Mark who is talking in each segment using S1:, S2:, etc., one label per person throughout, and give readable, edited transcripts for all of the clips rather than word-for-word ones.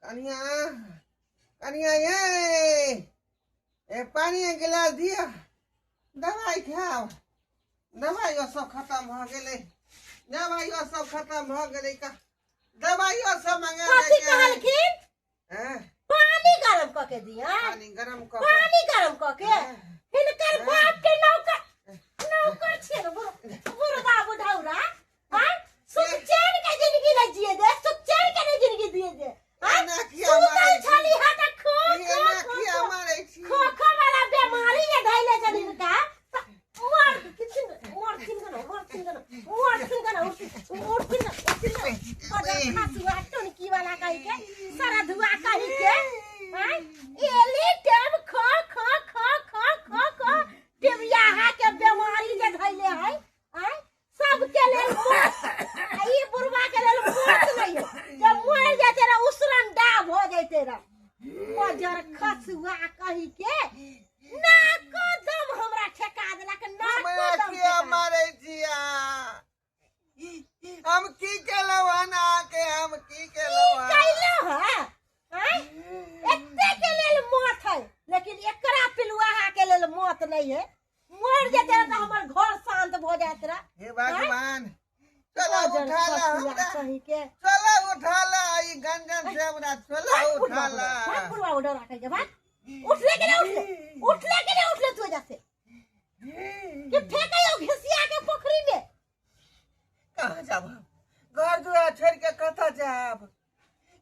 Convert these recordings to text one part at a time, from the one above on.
S1: कनिया, कनिया ये ए पानी के गिलास दिया, दवाई खाओ। दवाइयो सब खत्म भ गेलै, दवाइयो सब खत्म भ गेलै का दवाइयो सब मंगा
S2: कथी कहलखिन?
S1: हैं?
S2: पानी गरम क के दिया,
S1: पानी गरम क के।
S2: पानी गरम क के। हिनकर बाप के नौकर नौकर छियै ने बुढ़वा बुढ़ौरा। हां, सुख चैन के जिंदगी ले जिए दे, सुख चैन के नहीं जिंदगी दिए दे। हां,
S1: एना किया
S2: सुतल
S1: मारै छी?
S2: छली हा त खो
S1: एना
S2: खो
S1: किया
S2: खो
S1: मारै छी?
S2: खो खो वाला बीमारी जे धैले छल हिनका, त मर किछु मरथिन गन, मरथिन गन, मरथिन गन, उठथिन न, उठथिन न। बजर खासुआ टोनकी वाला कहि के, सरधुआ कहि के। आँय, एली टेम खो खो खो खो खो खो टेमियाहा के बीमारी जे धैले है। आँय, सबके लेल मौत, आ ई बुढ़वा के लेल मौत नहीं है। जब मर जाते रह उसरन डा भ जाते रह। बजर खसुआ कहि के नाको दम हमरा ठेका देलक, नाको
S1: हमरा
S2: दम
S1: किया
S2: ठेका देलक।
S1: मारै छी अहाँ? हम की केलहुँ हन अहाँके? हम की केलहुँ हन?
S2: कैलो है? आँय? एते के लेल मौत है, लेकिन एकरा पिलुआहा के लेल मौत नहीं है। मर जेते रह तऽ हमर घर शांत भऽ जायत रह।
S1: हे भगवान, चलो
S2: बजर
S1: उठा ला
S2: खसुआ
S1: हमरा,
S2: कहि के।
S1: चलो उठा ला ई गंजन से हमरा, चलो उठा ला।
S2: भाग बुढ़वा उठा राखै के, भाग। उठले के नहीं उठले, उठले के नहीं उठले तू एजा से कि फेंकैयो घिसिया के पोखरी में।
S1: कहाँ जाब हम? घर दुआर छोड़ के कतऽ जाब?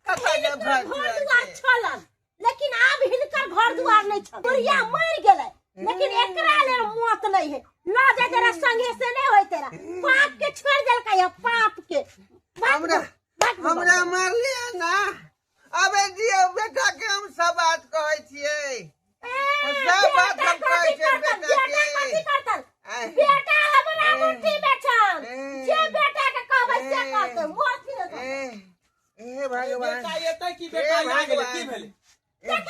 S1: कतऽ जाब?
S2: हिनकर
S1: घर
S2: घर
S1: दुआर
S2: दुआर
S1: के?
S2: छलन, लेकिन आब हिनकर घर दुआर नहीं छल। बुढ़िया मरि गेलै, लेकिन एकरा लेल मौत नहीं है। ल जाय तेरा संगे से नहीं होय तेरा। पाप के छोड़ देलकै है, पाप के। भाग भाग बुढ़वा।
S1: हमरा मारलियै ना, अबे दियौ बेटा के, हम सब बात कहै छियै।
S2: ए,
S1: सब बात
S2: बेटा
S1: हम कहै
S2: कथी
S1: छियै
S2: करतन?
S1: बेटा
S2: बेटा
S1: के।
S2: कथी करतन?
S1: आँय।
S2: बेटा हमरा मुट्ठी में छन,
S1: ए।
S2: जे बेटा के कहबै से
S1: ए।
S2: करतै, मरथिन ने।
S1: ए, हे भगवान,
S3: बेटा एतै कि बेटा
S1: हे
S3: आ गेलै? की
S1: भगवान।
S3: भेलै?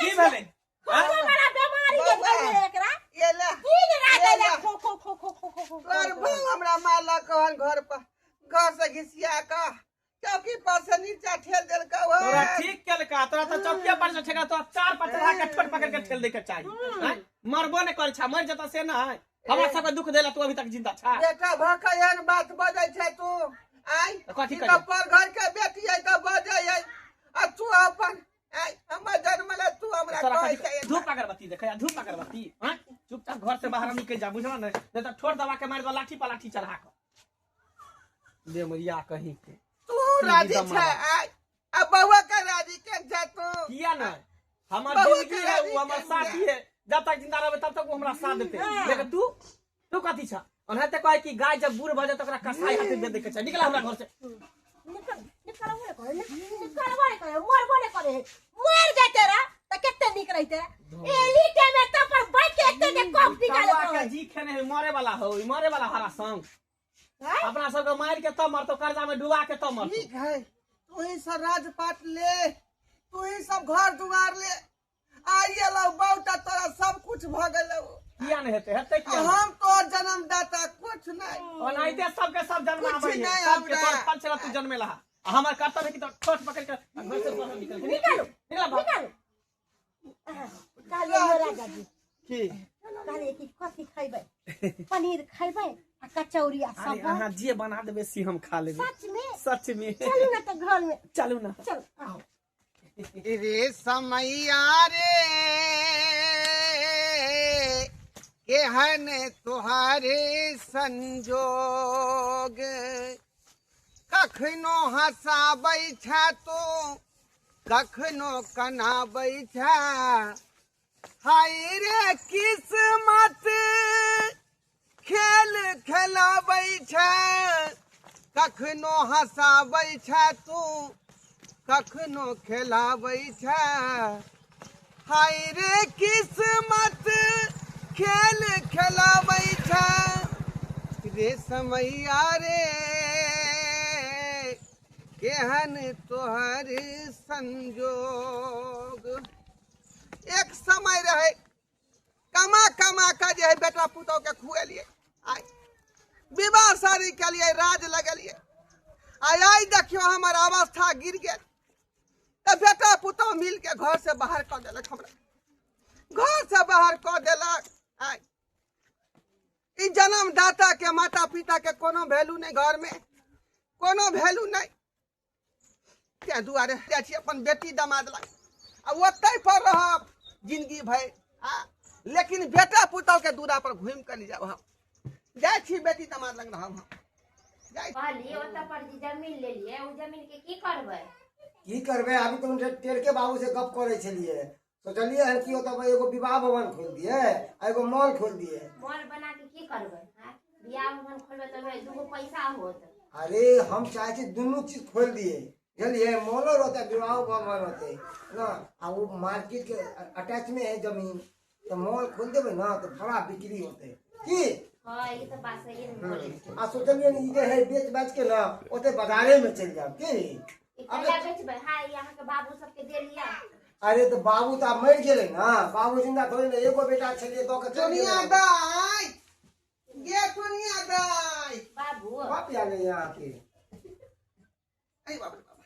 S3: की भेलै?
S2: खो वाला बीमारी के
S1: बौआ।
S2: धैले एकरा
S1: ये ले,
S2: दिन रात
S1: ये
S2: अइला
S1: ले।
S2: खो खो खो खो खो खो खो।
S1: तोहर बहू हमरा मारलक हन घर पर, घर से घिसिया कऽ चौकी पर से नीचा ठेल देलकौ हन।
S3: तोरा ठीक केलका, तोरा तऽ चौकिया पर से ठेका, तोरा चार पाँच चढ़ा के ठोर पकड़ के ठेल दै के चाही। आँय? मरबो नहि करै छा, मरि जेतऽ से नहि, हमरा सबके दुख देला तू अभी तक जिंदा छा।
S1: बेटा भऽ कऽ एहन बात बजै छै तू? आँय,
S3: तऽ कथी
S1: ई
S3: करियै?
S1: तऽ पर घर के बेटी है तऽ बजै है, आ तू अपन आँय, हमर जन्म ले तू हमरा
S3: तोरा
S1: कहै
S3: कथी
S1: छै?
S3: धूप अगरबत्ती देखै आ धूप अगरबत्ती? आँय, चुपचाप घर से बाहर निकलि जा, बुझल ने? नहि तऽ ठोर दबा के मारि दो लाठी पर लाठी चढ़ा कऽ। बेमरिया कहीं के।
S1: तू राजी
S3: दम
S1: छै?
S3: मारब।
S1: आँय, आ बौआ के राजी के छै तू?
S3: किया नहीं? हमर
S1: बौआ
S3: जिंदगी
S1: के
S3: है,
S1: राजी
S3: वो हमर
S1: के
S3: साथी है, जब तक जिंदा रहबै तब तक वो हमरा साथ देतै।
S2: हाँ।
S3: लेकिन तू कथी छ? ओनाहिते कहै कि गाय जब बूढ़ भऽ जाय तऽ ओकरा कसाई हाथे बेच दै के छै। निकल हमरा घर से।
S2: निकल, निकलबो नहि करे, निकलबो नहि करे, मरबो नहि करे। मरि जेते रह तऽ कते नीक रहिते। एली टाइम एतऽ पर बैठ के एते जे कफ निकालैत
S3: कौआ के
S2: रहै।
S3: जी खेने है, मरे वाला हो, ई मरे वाला हरा संग।
S2: आँय?
S3: अपना सबके मारि के तब मरतौ, कर्जा में डुबा के तब मरतौ।
S1: ठीक है, तू ही सब राजपाट ले, तू ही सब घर दुआर ले, आइ एलौ बहुटा तोरा सब कुछ भऽ गेलौ।
S3: किया नहि हेतै? हेतै किया नहि?
S1: हम तोर जन्मदाता कुछ नहि।
S3: ओनाहिते सबके सब जन्माबै
S1: कुछ
S3: है,
S1: नहि
S3: सबके
S1: हमरा।
S3: तोर फल छला तू जन्मेला। आ हमर कर्तव्य है कि तोर ठोस पकड़ के घर से बाहर निकल।
S2: निकालू,
S3: निकल बाहर।
S2: निकालू। कहलियै यौ राजा जी,
S3: की
S2: कहलियै कि कथी खैबै? पनीर खैबै आ कचौड़ी आ
S3: अरे
S2: सब?
S3: अहाँ जे बना देबै से हम खा लेबै।
S2: सच में?
S3: सच में।
S2: चलू ना तऽ घर में।
S3: चलू ना।
S2: चलू, आओ।
S1: रे समैया रे, केहन तोहारे संजोग, कखनो हँसाबै छै तू, कखनो कनाबै छै। हाय रे किस्मत खेल खेलाबै छै, कखनो हँसाबै छै तू, कखनो खेलाबै छै। हाय रे किस्मत खेल खेलाबै छै। रे समैया रे, केहन तोहर संजोग। एक समय रहे कमा कमा के जे है बेटा पुतोह के खुएलिए, आइ विवाह शादी केलिए, राज लगेलिए, आइ आइ देखियो हमर अवस्था गिर गेल तऽ बेटा पुतोह मिल के घर से बाहर कऽ देलक, हमरा घर से बाहर कऽ देलक। आइ ई जन्मदाता के माता पिता के कोनो वैल्यू नहीं, घर में कोनो वैल्यू नहीं। ताहि दुआरे जाइ छी अपन बेटी दमाद लग आ ओतहि पर रहब जिंदगी भरि, आ लेकिन बेटा पुतोह के दूरा पर घूमि कऽ नहि जायब। हम जाइ छी बेटी दमाद लग रहब, हम जाइ।
S2: कहली ओतऽ पर जे जमीन लेलियै, ओ जमीन के की करबै?
S4: की करबै, अभी तऽ हम टेरके बाबू से गप करै छलियै, सोचलियै हन कि ओतऽ एगो विवाह भवन खोलि दियै आ एगो मॉल खोलि दियै।
S2: मॉल बना के की करबै? आँय, बियाह भवन खोलबै तऽ ओहिमे दूगो पैसा होत।
S4: अरे हम चाहै छी दुनू चीज खोलि दियै, बुझलियै? मॉलो रहतै, विवाह भवन रहतै ना, आ ओ मार्केट के अटैच में है जमीन, तऽ मॉल खोलि देबै ना तऽ बड़ा बिक्री होतै की।
S2: हँ, ई तऽ बात सही ने बोलै छी।
S4: आ सोचलियै ई जे है बेच बाच के ना ओते बाजारे में चलि जायब की।
S2: ई कहिया बेचबै? हँ, ई अहाँके बाबू सबके देलियै।
S4: अरे तऽ बाबू तऽ आब मरि गेलै ना, बाबू जिंदा थोड़े ने, एगो बेटा छलियै दऽ के चलि
S1: दुनिया
S4: गेलै।
S1: दाइ गे, दुनिया दाइ।
S2: बाबू
S4: बाप आयल अहाँके।
S1: अरे बाप रे बाप,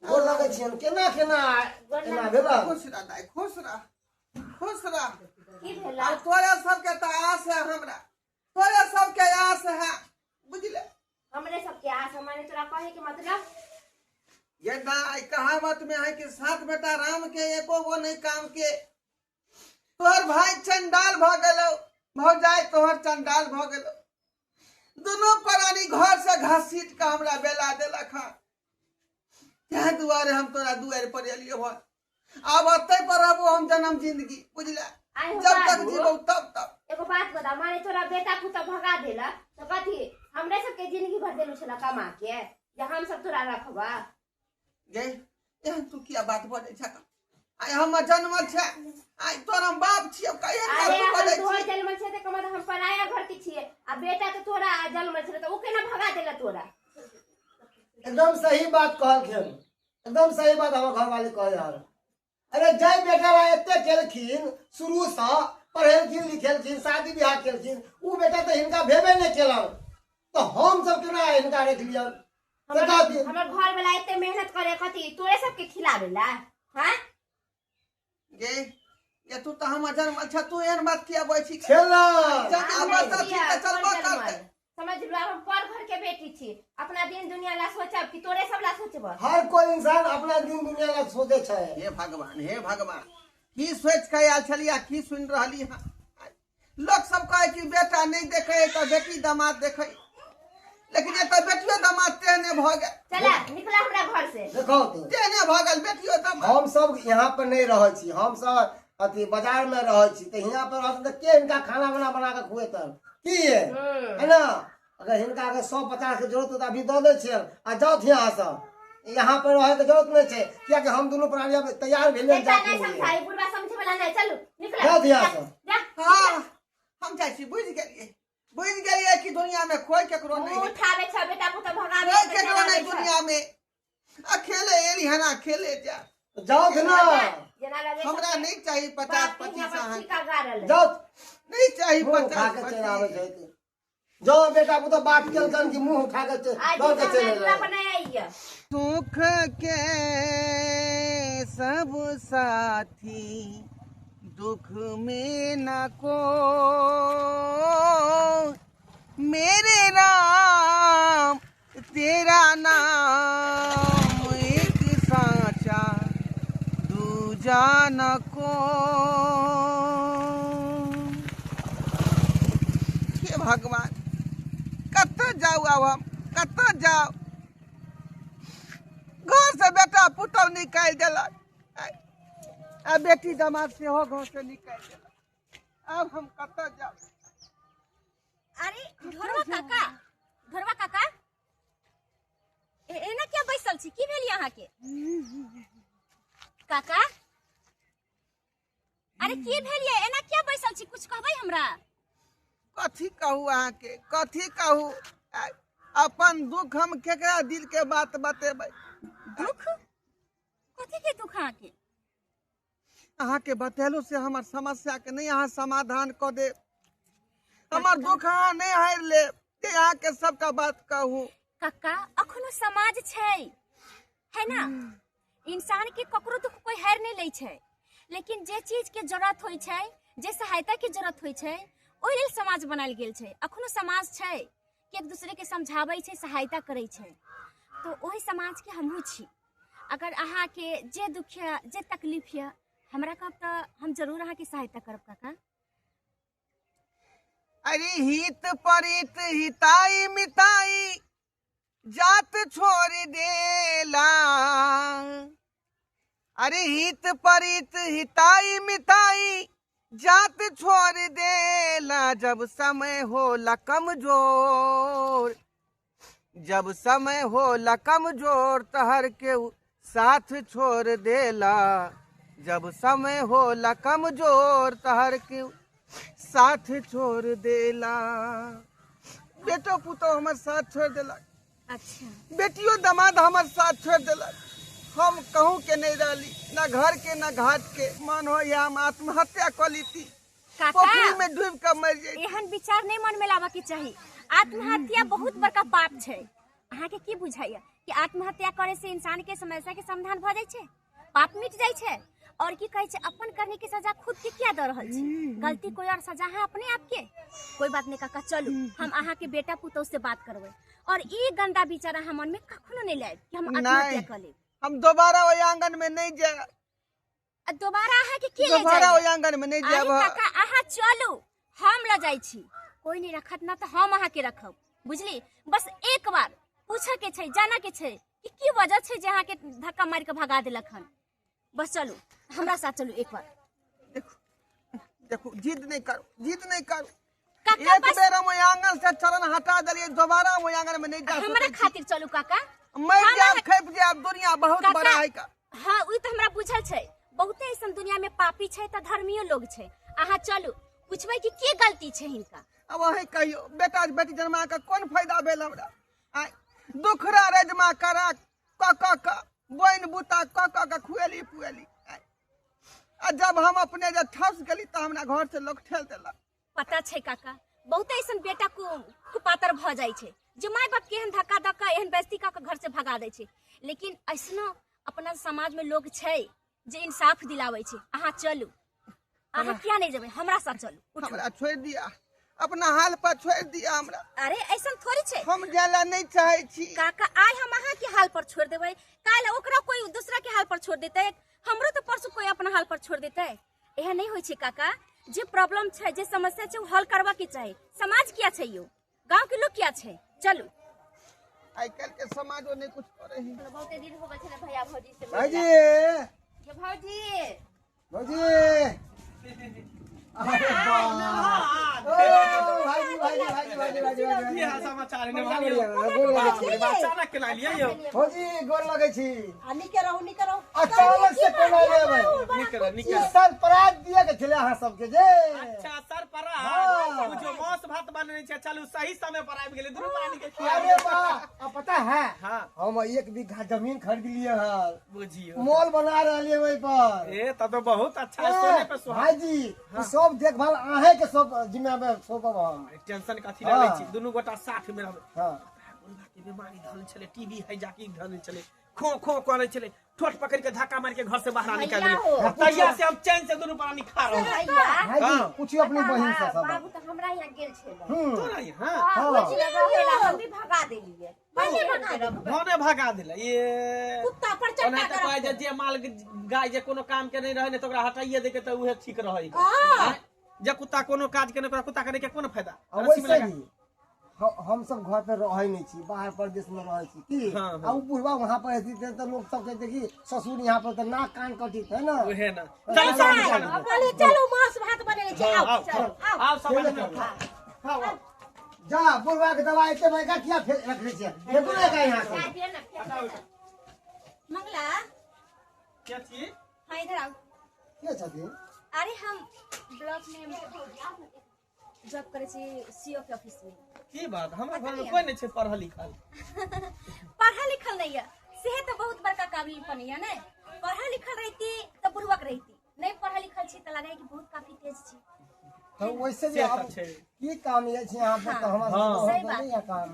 S4: गोर लगै छियनि, केना केना एना भेल?
S1: खुश रह दाइ, खुश रह, खुश रह।
S2: की भेल?
S1: आब तोरे सबके तऽ आस है हमरा, तोरे सबके आस है, बुझले?
S2: हमरे सबके आस, माने तोरा कहे के मतलब?
S1: ये दाइ कहावत में है कि सात बेटा राम के एको गो नहीं काम के। तोहर भाई चंडाल भ गेलो, भौजाई तोहर चंडाल भ गेलो, दुनू प्राणी घर से घसीट के हमरा बेला देलक हन। ताहि दुआरे हम तोरा दुआरि पर एलियो हन। आब ओतै पर रहबो हम जन्म जिंदगी, बुझले?
S2: आइ हो
S1: जब तक
S2: बाबू,
S1: जीबौ तब तक।
S2: एगो बात बता, माने तोरा बेटा पुतोह भगा देलक तऽ कथी हमरे सबके जिंदगी भर देलू छला कमा के जे हम सब तोरा रखबा?
S1: गे, एहन तू किया बात बजै छह? आइ हमर जन्मल छै, आइ तोर हम बाप छियौ, कहिया
S2: अरे
S1: तू
S2: हम
S1: बजै
S2: तोहर
S1: छी?
S2: जन्मल छै तऽ कमा हम पराया घर के छियै, आ बेटा तऽ तोरा जन्मल छलै तऽ ओ केना भगा देलक तोरा?
S4: एकदम सही बात कहलखिन, एकदम सही बात हमर घरवाली कहै हन। अरे जय बेटा ला एते केलखिन, शुरू से पढ़ेलखिन लिखेलखिन, शादी ब्याह केलखिन, उ बेटा तऽ हिनका भेबे नहि केलन, तऽ हम सब केना हिनका राखि लियन?
S2: हमर हमर घर वाला एते मेहनत करे कथी तोरे सबके खिलाबे ला? हाँ
S1: गे गे, तू तऽ हमर जन्मल छै, तू एहन बात किया बजै छी?
S4: छेला
S1: जब
S2: हम
S1: आब
S2: नहि
S1: तऽ ठीक
S2: छियै
S1: तऽ चलबो
S2: पर
S1: करतै।
S2: जन्मल। समझ लो आब हम पर घर के बेटी छी, अपना दिन दुनिया ला सोचब कि तोरे सब ला सोचब?
S4: हर कोई इंसान अपना दिन दुनिया ला सोचे छै।
S1: हे भगवान, हे भगवान, की सोच के आयल छलियै, की सुनि रहली हँ? लोक सब कहै कि बेटा नहि देखै तऽ बेटी दमाद देखै, लेकिन एतऽ बेटियो दमाद तेहने भऽ गेल।
S2: चला निकला हमरा घर से।
S4: देखो तो
S1: तेहने भऽ गेल बेटियो दमाद।
S4: हम सब यहाँ पर नहीं रहै छी, हम सब अथी बाजार में रहै छी, तऽ यहाँ पर रहत तऽ के हिनका खाना वाना बना के खुएतन की है? है ना? अगर हिनका अगर 150 के जरूरत होत तऽ अभी दऽ दै छियनि आ जाउथ यहाँ से, यहाँ पर रहै के जरूरत नहीं छै, कियाकि हम दुनू प्राणी अब तैयार भेलियै
S2: बेटा
S4: जाके
S2: नहीं
S4: लिए।
S2: समझाई, बुढ़वा समझे वाला नहीं, चलू निकला।
S4: जाउ यहाँ से।
S2: जा।
S1: हाँ, हम जाइ छी। बुझि गेलियै, बुझि गेलियै कि दुनिया में कोई केकरो
S2: मुँह
S1: नहीं है।
S2: उठावे छ बेटा पुतोह भगावे
S1: कोई
S2: छ,
S1: केकरो नहीं
S2: चलावे छ।
S1: दुनिया में। अकेले एली हन, अकेले जा।
S4: जाउथ ना।
S2: जेना लगे
S1: हमरा
S2: सबके
S1: नहीं चाहिए 50
S2: बाप के
S1: 25
S2: यहाँ पर
S1: अहाँ
S2: ठीका गाड़ल है।
S4: जाउथ।
S1: नहीं चाहिए
S4: मुँह उठा
S1: 50
S4: के चलि आबै
S1: 25।
S4: छै। जो बेटा पुतोह बात केलकन कि मुँह उठा के
S2: आज
S4: दौड़ के
S2: हमरा
S4: चलि
S2: दुरा
S4: एलै।
S2: पर नहीं आइए।
S1: सुख के सब साथी दुख में न को, मेरे राम तेरा नाम एक साचा दूजा न को। हे भगवान, कतऽ जाउ आब हम, कतऽ जाउ? घर से बेटा पुतोह निकालि देलक आ बेटी दमाद सेहो घर से निकालि देलक, आब हम कतऽ जाउ?
S5: अरे ढोरवा काका, ढोरवा काका, एना किया बैसल छी? की भेल अहाँके काका? अरे की भेल ये, एना किया बैसल छी? कुछ कहबै हमरा?
S1: कथी कहू अहाँके, कथी कहू? अपन दुख हम केकरा दिल के बात बतेबै?
S5: दुख? कथी के दुख अहाँके?
S1: अहाँके बतेलो से हमर समस्या के नहीं अहाँ समाधान कऽ देब। हमर दुख अहाँ नहीं हारि लेब ते अहाँके सबटा बात कहू।
S5: कक्का अखनो समाज छै, है ना? इंसान के ककरो दुख कोई हारि नहीं लै छै, लेकिन जे चीज के जरूरत होइ छै, जे सहायता के जरूरत होइ छै, ओहि लेल समाज बनायल गेल छै। अखनो समाज छै कि एक दूसरे के समझाबै छै, सहायता करै छै, तो ओहि समाज के हमहूँ छी। अगर अहाँके जे दुख यऽ, जे तकलीफ यऽ, हमरा कहब तऽ हम जरूर अहाँके सहायता करब काका।
S1: अरे हित परित हिताई मिताई जात छोड़ देला। अरे हित परित हिताई मिताई जात छोड़ देला। जब समय होला कमजोर, जब समय होला कमजोर तहर के साथ छोड़ देला। जब समय होला कमजोर तहर के साथ छोड़ देला। बेटो पुतो हमर साथ छोड़ देलक।
S5: अच्छा।
S1: बेटियो दमाद हमर साथ छोड़ देलक। हम कहूँ के नहीं रहली, ना घर के ना घाट के। मन हो या हम आत्महत्या कऽ लीती, पोखरी में डूब के मर जाई।
S5: एहन विचार नहीं मन में लाबऽ के चाही। आत्महत्या बहुत बड़का पाप छै। अहाँके की बुझाइया कि आत्महत्या करे से इंसान के समस्या के समाधान भऽ जाइ छै, पाप मिट जाइ छै? और की कहै छै, अपन करने के सजा खुद के किया दऽ रहल छी? गलती कोई और, सजा है अपने आप के। कोई बात नहीं काका, चलू हम अहाँ के बेटा पुतोह से बात करबै। और ई गंदा विचार अहाँ मन में कखनो नहीं लायब कि हम आत्महत्या कर लेब।
S1: हम दोबारा ओहि आंगन में नहीं जायब।
S5: दोबारा अहाँ के के ले
S1: दोबारा ओहि आंगन में नहीं जायब।
S5: काका अहाँ चलू, हम ल जाइ छी। कोई नहीं रखत ना तो हम अहाँ के रखब, बुझली? बस एक बार पूछे के छै, जाना के छै कि की वजह छै जे अहाँ के धक्का मारि के भगा देलक हन। बस चलू हमरा साथ चलू एक बार।
S1: देखो देखो, जिद नहीं करो, जिद नहीं करो। एक बेर हम आंगन से चरण हटा देलिए, दोबारा हम आंगन में नहीं जा।
S5: हमरा खातिर चलू काका।
S1: मर जाब, खप जाब, दुनिया बहुत बड़ा है का।
S5: हां उ त हमरा बुझल छै, बहुते ऐसन दुनिया में पापी छै त धर्मीय लोग छै। अहाँ चलू पूछबै कि की गलती छै हिनका।
S1: अब अहीं कहियो, बेटा बेटी जन्मा के कोन फायदा भेल हमरा? दुखरा रजमा करा क क क बोइन बूता क क के खुएली पुएली। आ जब हम अपने जब ठस गेली त हमरा घर से लोग ठेल देलक।
S5: पता छै काका, बहुत ऐसन बेटा कुपातर भ जाइ छै जे माय बाप के एहन धक्का धक्का एहन बेइज्जती क के घर से भगा दै छै। लेकिन ऐसनो अपना समाज में लोग छै जे इंसाफ दिलाबै छै। अहाँ चलू, अहाँ किया नहीं जेबै? हमरा साथ चलू।
S1: हमरा छोड़ दिया, अपना हाल पर छोड़ दिया हमरा।
S5: अरे ऐसन थोड़ी छै,
S1: हम जाला नहीं चाहे छी
S5: काका। आइ हम अहाँ के हाल पर छोड़ देबै, काल्हि ओकरा कोई दूसरा के हाल पर छोड़ देतै, हमरो तो परसों कोई अपना हाल पर छोड़ देतै। एहन नहीं होइ छै काका। जे प्रॉब्लम छै, जे समस्या छै, ओ हल करबा के चाही। समाज किया छै यो, गांव के लोग किया छै? चलू।
S1: आइ काल्हि के समाजो नहीं कुछ करे है।
S5: बहुते दिन हो गेल छै भैया भौजी से।
S4: भाईजी,
S5: ये भौजी,
S4: भौजी, अरे बाप, ओ भाईजी भाईजी भाईजी भाईजी भाईजी
S3: की हाल समाचार है? अचानक के लालियै यौ।
S4: भौजी गोर लगै छी।
S2: आ निके रहू, निके रहू।
S4: अचानक से कोना लेबै?
S3: निकल निकल।
S4: सरप्राइज दिया के छलै अहाँ सबके जे।
S3: अच्छा सरप्राइज, बुझो मांस भात बनेने छै। चलू सही समय पर आबि गेलै, दुनू प्राणी के खिया।
S4: अरे वाह, अब पता है?
S3: हाँ।
S4: हम 1 बीघा जमीन खरीद लिए हैं,
S3: बुझियो
S4: मॉल बना रहलिए वहीं पर।
S3: ए तब तो बहुत अच्छा है, सोने पे सुहागा।
S4: भाईजी सब देखभाल अहे के सब जिम्मा में सौंपब हम।
S3: टेंशन कथी लै छी, दुनू गोटा साथ में रहबै।
S4: हां
S3: बुढ़बा के बीमारी धरल छलै, टीबी है जाकी धरल छलै, खो खो करै छलै, ठोट पकड़ के धक्का मार के घर से बाहर निकाल देलियै। तहिया से हम चैन से दुनू प्राणी खा रहल छी।
S4: भाईजी पूछियो अपनी बहिन से सब।
S2: बाबू तो हमरा यहाँ गेल छलै।
S3: तोरा यहाँ?
S4: हां
S2: हम भी भगा देलियै।
S3: भने भगा देलै। ये
S2: कुत्ता पर चढ़ा
S3: के कहै जे जे माल गाय जे कोनो काम के नहीं रहे ने त ओकरा हटाइए दे के त उहे ठीक रहै। जे कुत्ता कोनो काज के नहीं, ओकरा कुत्ता करे के कोन फायदा?
S4: वैसे भी हम सब घर पे रहे नहीं छी, बाहर परदेश में रहे छी की। आ उ बुढ़वा वहां पर रहती त लोग सब कहते कि ससुर यहाँ पर त नाक कान कटित है ना।
S3: उहे ना। चलू
S2: चलू चलू, मांस भात बनेले छी। आओ
S3: आओ सब
S4: आओ। जा बुढ़वा के दवाई एते महंगा किया रखने छियै? देखू ने का यहाँ से।
S5: मंगला
S3: क्या छी?
S5: हां इधर आओ।
S4: के छथिन?
S5: अरे हम ब्लॉक में जॉब करे छी, सीओ के ऑफिस में।
S3: की बात, हमरा घर में कोई नहीं छै पढ़ल लिखल।
S5: पढ़ल लिखल नहीं है, सेहे तऽ बहुत बड़का काबिलपन ये ने। पढ़ल लिखल रहिती तऽ बुड़बक रहिती, नहीं पढ़ल लिखल छी तऽ लगै कि बहुत काफी तेज छी।
S4: तो वैसे भी
S3: से तऽ
S4: आब
S3: छै।
S4: की काम ये छै यहाँ पर, तऽ हमरा
S3: हाँ।
S4: सबके
S5: सही बात।
S4: नहीं है काम।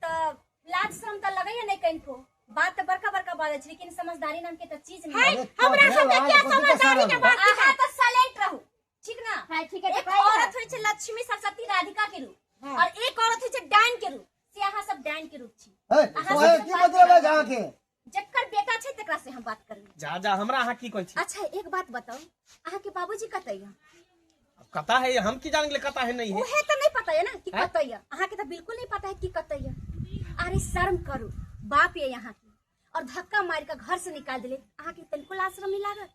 S5: तऽ लाज शरम तऽ लगैया नहीं कनिको, बात तऽ बड़का बड़का बाजै छै लेकिन समझदारी नाम के तऽ चीज नहीं।
S4: अरे
S2: हमरा
S4: कथी
S2: सबके
S4: लाज,
S2: क्या
S4: कथी के
S2: समझदारी के
S4: शरम?
S2: बात?
S5: अहाँ तऽ साइलेंट रहू, ठीक ना?
S2: हाँ, ठीक है,
S5: एक
S2: तऽ
S5: औरत होइ छै लक्ष्मी सरस्वती राधिका के रूप, और एक औरत होइ छै डाइन के रूप, से अहाँ सब डाइन के रूप छी।
S4: हे,
S5: अहाँ
S4: तोहे
S5: सबके
S4: की
S5: बात
S4: मतलब है अहाँ के?
S5: जकर बेटा छै तकरा से हम बात करबै।
S3: जा जा, हमरा अहाँ की कहै छी?
S5: अच्छा एक बात बताउ, अहाँ के बाबूजी कतऽ यऽ?
S3: कता है हम की जान गेले कता है नहीं है।
S5: उहे तऽ नहीं पता है ना कि
S3: हैं?
S5: कतऽ यऽ, अहाँ के तऽ बिल्कुल नहीं पता है कि कतऽ यऽ। अरे शर्म करू, बाप ये यहाँ के, और धक्का मार के घर से निकाल दिले, अहाँ के तनिको लाज शरम नहीं लागत?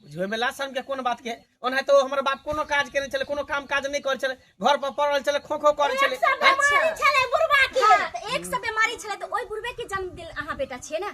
S3: बुझबै में लाज शर्म के कोन बात के? ओनाहि तो हमर बाप कोनो काज केने छलै, कोनो काम काज नहीं करै छलै, घर पर पड़ल छलै, खो खो करै छलै।
S2: एक सौ बीमारी छलै बुढ़बा के।
S5: हाँ, तऽ एक सौ बीमारी छलै तऽ ओहि बुढ़बे के जन्म दिल अहाँ बेटा छियै ने,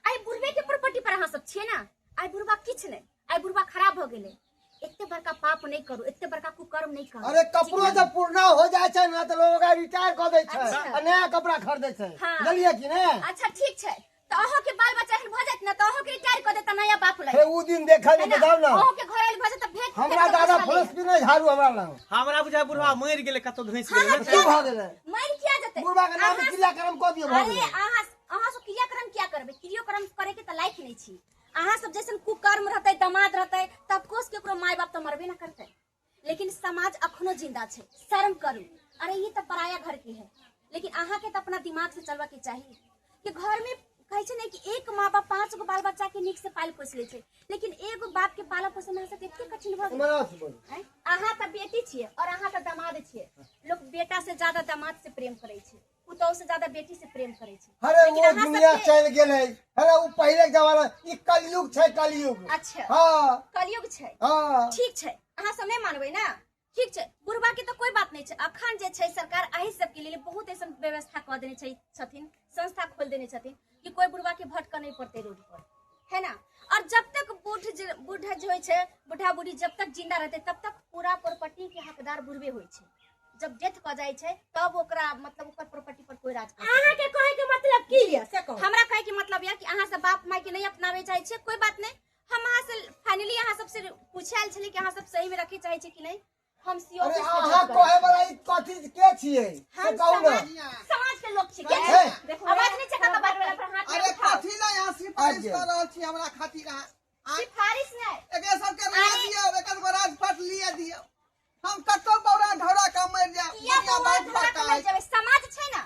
S5: आइ बुढ़बे के प्रॉपर्टी पर अहाँ सब छियै ने। आइ बुढ़बा किछु नहि, आइ बुढ़बा खराब भऽ गेलै। एते बड़का पाप नहीं करू, एते बड़का कुकर्म नहीं करू।
S4: अरे कपड़ो जब पुरना हो जाए छै ना तऽ लोग ओकरा रिटायर कऽ दै छै
S5: अच्छा।
S4: आ नया कपड़ा खरीदै छै।
S5: हाँ।
S4: बुझलियै कि ने?
S5: अच्छा ठीक छै, तऽ अहाँ के बाल बच्चा एहन भऽ जायत ने तऽ अहाँ के रिटायर कऽ देत नया बाप लग।
S4: हे उ दिन देखै
S5: है
S4: ने जाउ ना।
S5: अहाँ के घर आयल भऽ जायत तऽ भेट
S4: हमरा
S5: भेट कऽ
S4: दादा
S5: बैसा
S4: फलस
S5: लिअ।
S4: भी नहीं झाड़ू हमरा लग।
S3: हमरा बुझाय बुढ़वा मरि गेलै, कतौ धंसि
S5: हाँ,
S3: गेलै।
S4: की भऽ गेलै?
S5: मरि किया जेतै?
S4: बुढ़वा के नाम
S5: अहाँ-
S4: क्रियाक्रम कऽ दियौ, भऽ
S5: अरे
S4: गेलै।
S5: अहाँ सब क्रियाक्रम किया करबै? क्रियोक्रम करे के तऽ लायक नहीं छी। अहाँ सब जैसन कुकर्म रहतै, दामाद रहतै, तब कोस केकरो माय बाप तऽ मरबे ना करतै। लेकिन समाज अखनो जिंदा छै, शर्म करू। अरे ये तऽ पराया घर के है, लेकिन अहाँ के तऽ अपना दिमाग से चलबऽ के चाही कि घर में कहै छै ने कि एक माँ बाप 5 गो बाल बच्चा के नीक से पाल पोसि लै छै, लेकिन एगो बाप के पालऽ पोसऽ में अहाँ सबके एते कठिन भऽ गेल।
S4: इमहर आउ से बोलू।
S5: आँय? अहाँ तऽ बेटी छियै और अहाँ तऽ दामाद छियै। लोक बेटा से ज्यादा दामाद से प्रेम करै छै, पुतोह से ज्यादा बेटी से प्रेम करै छै।
S4: अरे
S5: लेकिन
S4: वो
S5: अहाँ
S4: दुनिया
S5: सबके-
S4: चलि गेलै, अरे वो पहिले के जमाना, ई कलयुग छै, कलयुग।
S5: अच्छा।
S4: हाँ।
S5: कलयुग छै।
S4: हाँ।
S5: ठीक छै, अहाँ सब नहि मानबै ना, ठीक छै। बुढ़बा के तऽ कोई बात नहीं छै। अखन जे छै सरकार एहि सबके लिए बहुत ऐसन व्यवस्था कऽ देने छै, छथिन, संस्था खोल देने छथिन कि कोई बुढ़बा के भटकऽ नहीं पड़तै रोड पर, है ना? और जब तक बूढ़ जे होइ छै, बूढ़ा बूढ़ी जब तक जिंदा रहतै तब तक पूरा प्रॉपर्टी के हकदार बुढ़बे होइ छै। जब डेथ कऽ जाइ छै तब ओकरा मतलब ओकर प्रॉपर्टी पर कोई राज कर
S2: अहाँ के कहै के मतलब की ये से कहू।
S5: हमरा कहै के मतलब ये कि अहाँ सब बाप माय के नहीं अपनावे चाहै छियै, कोई बात नहीं। हम अहाँ से फाइनली अहाँ सबसे पूछे आयल छलियै कि अहाँ सब सही में रखे चाहै छियै कि नहीं। हम सी
S4: अरे
S5: ऑफिस में
S4: अहाँ
S5: जॉब करै
S4: कहै
S5: छी।
S4: वाला ई कथी के छियै से
S5: हम
S4: कहू ना।
S5: समाज के लोग छियै। के
S4: हे।
S5: छियै? देखो, आवाज नहीं छै काका, बात वाला पर हाथ
S1: अरे
S5: उठाओ।
S1: कथी ला यहाँ सिफारिश
S4: आगे।
S1: कर रहल छी हमरा खातिर? अहाँ
S5: सिफारिश नहीं,
S1: एकरा सबके रह दियौ, एकर गो राजपाट लिया दियौ, हम कतौ बौरा ढौरा के मरि जायब।
S5: किया
S1: दुनिया
S5: बौरा
S1: बहुत
S5: ढौरा
S1: बड़का
S5: के मरि
S1: अछि।
S5: जेबै? समाज छै ना,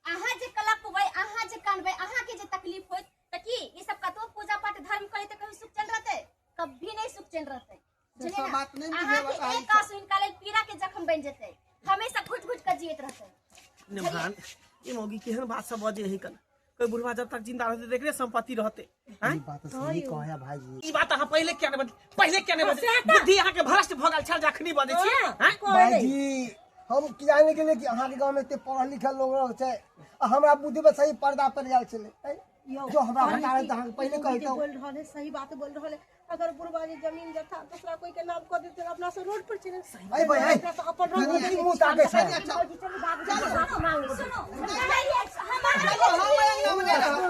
S5: अहाँ जे कलपबै, अहाँ जे कानबै, अहाँ के जे तकलीफ होत तऽ की ई सब कतौ पूजा पाठ धर्म करै तऽ कभी सुख चैन रहतै? कभी नहीं सुख चैन रहतै।
S1: से
S5: बुझलियै
S1: सब
S5: ना?
S1: बात नहि
S5: अहाँ
S1: बुझेबाक
S5: के
S1: चाही।
S5: एक आंसू हिनका लेल पीड़ा के जख्म बनि जेतै, हमेशा घुटि घुटि कऽ जियैत रहतै।
S3: निभान, ई मौगी केहन बात सब बजै है कन? कोई बुढ़वा जब तक जिंदा रहते देखले संपत्ति रहते।
S4: ई बात सही कहया भाईजी।
S3: ई बात अहाँ पहिले किया नहि बजली? पहिले किया नहि बजली? बुद्धि अहाँ के भ्रष्ट भऽ गेल छल जखनी बजै छी। आँय?
S4: भाईजी हम की जाने के लिए कि अहाँ के गांव में एते पढ़ल लिखल लोग रह छै आ हमरा बुद्धि में सही पर्दा पड़ गेल छलै। जो हमरा बता रहे तऽ अहाँ पहिले कहितौ।
S2: बोल रहल है, सही बात बोल रहल है। अगर बुढ़वा जे जमीन जथा दूसरा कोई के नाम कऽ देते अपना से रोड पर चले।
S4: अरे भाई,
S2: अपना से अपन रोड पर
S4: की मुंह ताकै छै?
S5: सुनो,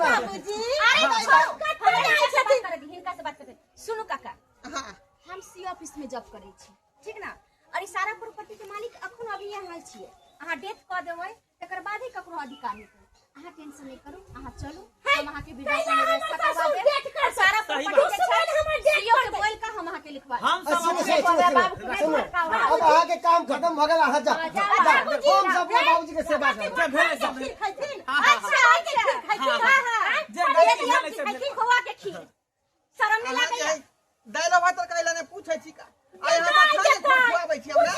S2: बाबूजी
S5: अरे छोड़ू, हमरा से बात करे दी, हिनका से बात करे दी। सुनू काका, हम सी ऑफिस में जॉब करै छी, ठीक ना? और ई सारा प्रॉपर्टी के मालिक अखन अभी अहाँ छियै। अहाँ डेथ कऽ देबै तकर बाद ही ककरो अधिकार हेतै। अहाँ टेंशन नहीं करू, अहाँ चलू, हम अहाँ के वृद्धाश्रम में व्यवस्था करवा देब। और सारा
S3: सही
S5: प्रॉपर्टी
S3: बात।
S5: के छै, सीओ के बोल कऽ हम अहाँ के लिखवा देब।
S3: हम सब
S4: सुनू,
S3: अपने
S4: सुनू, सुनू, सुनू। अब अहाँ के काम खत्म भऽ गेल, अहाँ जाउ।
S5: बाबूजी,
S4: हम सब अपना बाबूजी के सेवा करब।
S3: जे भेलै सब भेलै।
S2: खीर खैथिन।
S3: हाँ, हाँ,
S5: अच्छा, अच्छा,
S3: हाँ,
S5: हाँ, हाँ।
S3: जे गलती भेलै से भेलै।
S5: खीर खोआ के खीर। शरम नहीं
S1: अहाँ
S5: लागैया?
S1: के दालि भात तरकारी लए नहि पूछै छी का? आइ हम मखान खुआबै छी हमरा।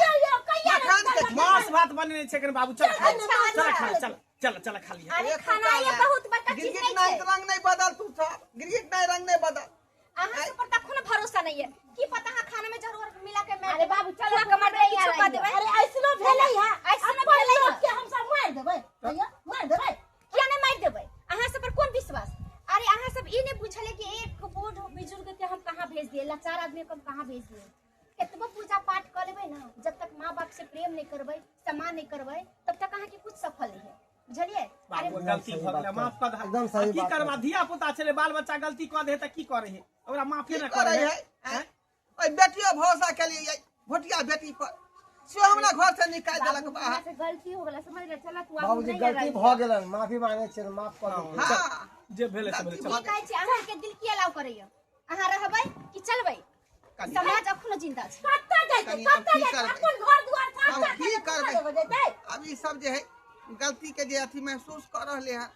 S1: मखान के खीर।
S3: मांस भात बनेने छै कन बाबू, चल खा
S5: अच्छा,
S3: चल
S5: अच्छा।
S3: खा चल चल चल खा लिअ।
S5: अरे खाना ये बहुत बड़का चीज
S1: गिरगिट
S5: नहीं
S1: नहीं
S5: छै।
S1: रंग नहीं बदल, तू सब गिरगिट नहीं रंग नहीं बदल।
S5: अहाँ के पर तखनो भरोसा नहीं है की पता अहाँ खाना में जहर मिला के
S2: अरे बाबू चलो
S5: खुआ के मार के छुपा देबै।
S2: अरे ऐसनो भेलै है,
S5: ऐसनो
S2: अपन
S5: भेलै है।
S2: लोग के हम सब मारि देबै, भैया मारि देबै।
S5: किया नहीं मारि देबै? अहाँ सब पर कोन विश्वास? अरे अहाँ सब ई नहीं बुझले कि एक बूढ़ बुजुर्ग के हम कहाँ भेज दिए, लाचार आदमी के हम कहाँ भेज दिए। कतबो पूजा पाठ कऽ लेबै ना, जब तक माँ बाप से प्रेम नहीं करबै, सम्मान नहीं करबै, तब तक अहाँ के कुछ सफल नहीं है। बुझलियै? अरे
S3: बाबू गलती
S4: सही
S3: भऽ
S4: बात
S3: गेलै, माफ कऽ दे।
S4: एकदम सही
S3: आ की
S4: बात
S3: करबा,
S4: कहै।
S3: धिया पुता छलै, बाल बच्चा गलती कऽ दे तऽ की करै है, ओकरा माफे
S1: की
S3: ने
S1: करै
S3: करै
S1: है आँय? ओहि बेटियो भरोसा केलियै, भोटिया बेटी पर, से हमरा घर से निकालि देलक
S2: बाबू,
S1: बाहर।
S2: हमरा से गलती हो गेलै, समझ गेल, चल तू आब
S4: बाबूजी
S2: नहीं
S4: गलती
S2: रही।
S4: भऽ गेलनि, माफी मांगे छियनि, माफ कऽ दियौ।
S1: हाँ
S3: जे भेलै से भेलै,
S1: गलती
S3: चल।
S1: भऽ
S5: की कहै छी, अहाँके दिल की अलाउ करैया? अहाँ रहबै कि चलबै?
S1: कनिया।
S5: समाज अखनो जिंदा छै।
S2: कतऽ जेतै?
S1: कनी आब
S2: कतऽ
S1: की
S2: जेतै?
S1: करबै?
S2: अपन घर दुआर साफ
S1: आब
S2: साफ
S1: की
S2: करबै
S1: करबै?
S2: जेतै।
S1: अब ई सब जे है गलती के जे अथी महसूस कऽ रहले हैं,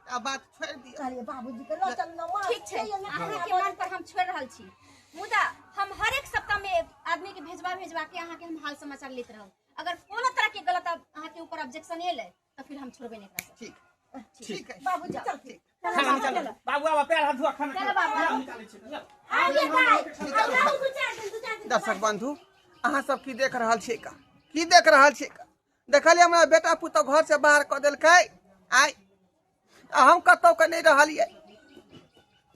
S1: आ बात छोड़ि दियौ।
S2: कहलियै बाबूजी के लऽ चल ना माँ।
S5: ठीक छै, अहाँके मन पर हम छोड़ि रहल छी, मुदा हम हरेक सप्ताह में आदमी के भेजवा भेजवा के अहाँके हम हाल समाचार लेत रहब। अगर कोनो तरह के गलत अहाँके ऊपर ऑब्जेक्शन एलै तऽ फिर हम छोड़बै नहि एकरा सब।
S1: ठीक ठीक है।
S2: बाबूजी चल।
S1: ठीक।
S3: खाना निकाल बाबू, आबा, पैर हाथ धोआ, खाना
S5: चलो
S3: खा।
S5: बाबू।
S3: चलो, निकालै छी, चल।
S2: आइए दाइ, आब रहू 2-4 दिन, 2-4 दिन।
S1: दर्शक बंधु, अहाँ सब की देख रहल छियै का? की देख रहल छियै का? देखलियै हमरा बेटा पुतहु घर से बाहर कऽ देलकै आइ, आ हम कतहु के नहि रहलियै।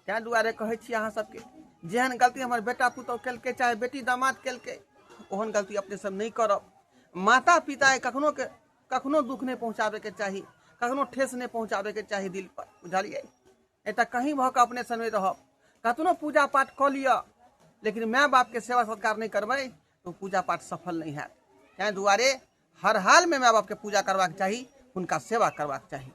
S1: ताहि दुआरे कहै छी अहाँ सबके, जेहन गलती हमर बेटा पुतहु केलकै चाहे बेटी दामाद केलकै, ओहन गलती अपने सब नहि करब। माता पिता कखनो के कखनो दुख नहि पहुँचाबैके चाही, कखनो ठेस नहि पहुँचाबैके चाही दिल पर, बुझलियै? एतऽ कहीं भऽ कऽ अपने सब नहि रहब, कतनो पूजा पाठ कऽ लिअ, लेकिन माय बापके सेवा सत्कार नहि करबै तऽ ओ पूजा पाठ सफल नहि हैत। ताहि दुआरे हर हालमे माय बापके पूजा करबाक चाही, हुनका सेवा करबाक चाही।